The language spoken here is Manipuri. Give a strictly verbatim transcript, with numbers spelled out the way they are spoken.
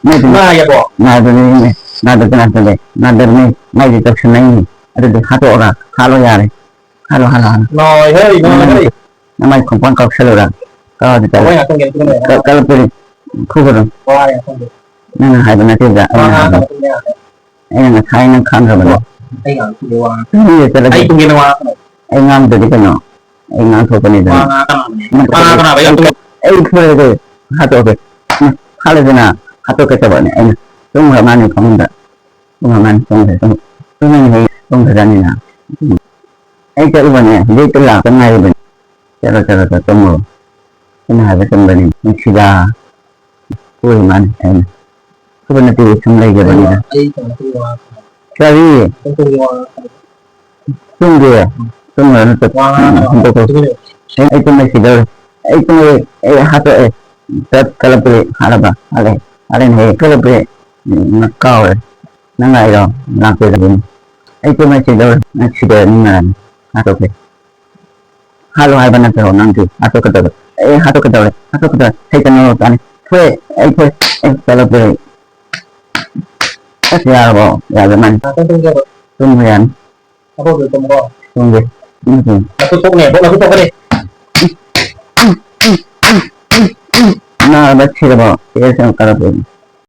ꯅꯣꯏꯗꯤ ꯅꯥꯏꯌꯦꯕꯣ? ꯅꯥꯗꯕꯅꯤꯅꯦ, ꯅꯥꯗꯕ ꯅꯥꯗꯕ, ꯅꯥꯗꯕꯅꯤ, ꯃꯥꯏꯗꯤ ꯇꯧꯁꯟꯅꯩꯅꯤ꯫ ꯑꯗꯨꯗꯤ ꯍꯥꯠꯇꯣꯛꯑꯒ ꯍꯥꯠꯂꯣ ꯌꯥꯔꯦ, ꯍꯥꯠꯂꯣ, ꯍꯥꯠꯂꯣ, ꯍꯥꯠꯂꯣ꯫ ꯅꯥꯏ ꯍꯦ, ꯅꯥꯏ ꯍꯦ꯫ ꯅꯃꯥꯏ ꯈꯣꯡꯄꯥꯡ ꯀꯥꯎꯁꯜꯂꯨꯔꯥ? ꯀꯥꯎꯔꯗꯤ ꯇꯜꯂꯦ꯫ ꯍꯣꯏ, ꯉꯥꯛꯇꯪ ꯌꯦꯡ ꯊꯣꯛꯑꯣ꯫ ꯀ-, ꯀꯜꯂꯛꯄꯗꯤ ꯐꯨꯒꯅꯨ꯫ ꯋꯥꯔꯦ, ꯉꯥꯛꯇꯪꯗꯤ꯫ ꯅꯪꯅ ꯍꯥꯏꯕ ꯅꯠꯇꯦꯗ, ꯋꯥ ꯑꯩꯅ ꯉꯥꯡꯉꯛꯀꯅꯨ, ꯍꯥꯏꯕꯅꯤ꯫ ꯊꯨꯝꯕ ꯌꯥꯗ꯭ꯔꯦ꯫ ꯑꯩꯅ ꯉꯁꯥꯏ ꯅꯪ ꯈꯪꯈ꯭ꯔꯕꯅꯦ꯫ ꯑꯩ ꯉꯥꯡꯉꯛꯈꯤꯒꯦ, ꯋꯥ ꯉꯥꯡꯉꯛꯀꯅꯨ꯫ ꯇꯨꯃꯤꯟ ꯂꯩꯌꯨ, ꯆꯠꯂꯒꯦ꯫ ꯑꯩ ꯇꯨꯝꯒꯦ, ꯅꯪ ꯋꯥ ꯉꯥꯡꯉꯛꯀꯅꯨ꯫ ꯑꯩ ꯉꯥꯡꯗ꯭ꯔꯗꯤ ꯀꯩꯅꯣ? ꯑꯩ ꯉꯥꯡꯊꯣꯛꯄꯅꯤꯗꯅ꯫ ꯋꯥ ꯉꯥꯡꯉꯛꯀꯅꯨ ꯍꯥꯏꯕ, ꯑꯩ ꯇꯨꯝ- ꯑꯩ ꯐꯨꯔꯒꯦ, ꯍꯥꯠꯇꯣꯛꯑꯒꯦ꯫ ꯎꯝ, ꯍꯥꯠꯂꯦꯗꯅ, ꯍꯥꯠꯇꯣꯛꯀꯦ ꯇꯧꯕꯅꯦ꯫ ꯑꯩꯅ ꯇꯨꯝꯈ꯭ꯔ ꯃꯥꯅꯤ ꯐꯃꯨꯡꯗ꯫ ꯇꯨꯝꯈ꯭ꯔ ꯃꯥꯅꯤ, ꯇꯨꯝꯈ꯭ꯔꯦ, ꯇꯨꯝ-, ꯇꯨꯝꯃꯤꯅꯦ, ꯇꯨꯝꯈ꯭ꯔꯖꯥꯠꯅꯤꯅ꯫ ꯎꯝ꯫ ꯑꯩ ꯆꯠꯂꯨꯕꯅꯦ, ꯍꯧꯖꯤꯛꯇ ꯂꯥꯛꯇ ꯉꯥꯏꯔꯤꯕꯅꯤ꯫ ꯆꯠꯂꯣ, ꯆꯠꯂꯣ, ꯆꯠꯂꯣ, ꯇꯨꯝꯃꯨꯔꯣ꯫ ꯑꯩꯅ ꯍꯥꯏꯕ ꯆꯨꯝꯕꯅꯤ, ꯅꯨꯡꯁꯤꯕ꯫ ꯍꯣꯏ, ꯃꯥꯅꯤ, ꯑꯩꯅ꯫ ꯐꯨꯕ ꯅꯠꯇꯦ, ꯁꯨꯝ ꯂꯩꯖꯕꯅꯤꯗ꯫ ꯑꯩ ꯀꯩꯅꯣ ꯇꯧꯒꯦ ꯋꯥ ꯉꯥꯡꯉꯛꯀꯅꯣ꯫ ꯀꯔꯤ? ꯑꯩ ꯇꯨꯝꯒꯦ ꯋꯥ ꯉꯥꯡꯉꯛꯀꯅꯣ꯫ ꯇꯨꯝꯒꯦ? ꯇꯨꯝꯒ꯭ꯔꯅꯨ, ꯇꯨ-, ꯋꯥ ꯉꯥꯡꯉꯛꯀꯅꯣ꯫ ꯍꯟꯗꯣꯛꯈꯣ꯫ ꯇꯨꯃꯤꯟ ꯂꯩꯌꯨ꯫ ꯑꯩ, ꯑꯩ ꯇꯨꯝꯕ ꯁꯤꯗꯧꯔꯦ꯫ ꯑꯩ ꯇꯨꯝꯒꯦ, ꯑꯩ ꯍꯥꯠꯇꯣꯛꯑꯦ꯫ ꯆꯠ-, ꯀꯜꯂꯛꯄꯗꯤ ꯍꯥꯠꯂꯕ? ꯍꯥꯠꯂꯦ꯫ ꯍꯥꯠꯂꯦꯅꯦꯍꯦ, ꯀꯜꯂꯛꯄꯗꯤ, ꯎꯝ, ꯀꯥꯎꯔꯦ꯫ ꯅꯪ ꯂꯥꯛꯏꯔꯣ? ꯂꯥꯛꯇꯦꯗ ꯑꯗꯨꯝ꯫ ꯑꯩ ꯇꯨꯝꯕ ꯁꯤꯗꯧꯔꯦ꯫ ꯅꯪ ꯁꯤꯗꯔꯅꯤ ꯉꯥꯏꯔꯅꯤ꯫ ꯍꯥꯠꯇꯣꯛꯀꯦ꯫ ꯍꯥꯠꯂꯣ ꯍꯥꯏꯕ ꯅꯠꯇ꯭ꯔꯣ ꯅꯪꯗꯤ? ꯍꯥꯠꯇꯣꯛꯀꯗꯕ꯫ ꯑꯦ, ꯍꯥꯠꯇꯣꯛꯀꯗꯧꯔꯦ, ꯍꯥꯠꯇꯣꯛꯀꯗꯧꯔꯦ꯫ ꯍꯩꯇꯅ ꯇꯥꯅꯤ꯫ ꯐꯨꯔꯦ, ꯑꯩ ꯐꯨꯔꯦ꯫ ꯑꯩ ꯆꯠꯂꯛꯇꯣꯔꯦ꯫ ꯑꯁ, ꯌꯥꯔꯕꯣ? ꯌꯥꯗ ꯃꯥꯜꯂꯦ꯫ ꯉꯥꯛꯇꯪ ꯇꯨꯝꯒꯦꯕ꯫ ꯇꯨꯝꯕ ꯌꯥꯅꯤ꯫ ꯑꯩꯈꯣꯏꯁꯨ ꯇꯨꯝꯃꯣ꯫ ꯇꯨꯝꯒꯦ꯫ ꯇꯨꯝꯒꯦ, ꯇꯨꯝꯒꯦ꯫ ꯅꯈꯨꯠ ꯁꯣꯛꯅꯤ, ꯅꯈꯨꯠ ꯁꯣꯛꯀꯅꯤ꯫ ꯅꯥꯔꯕ ꯁꯤꯔꯕꯣ? ꯑꯦ, ꯁꯦ, ꯀꯔꯝ ꯇꯧꯅꯤ?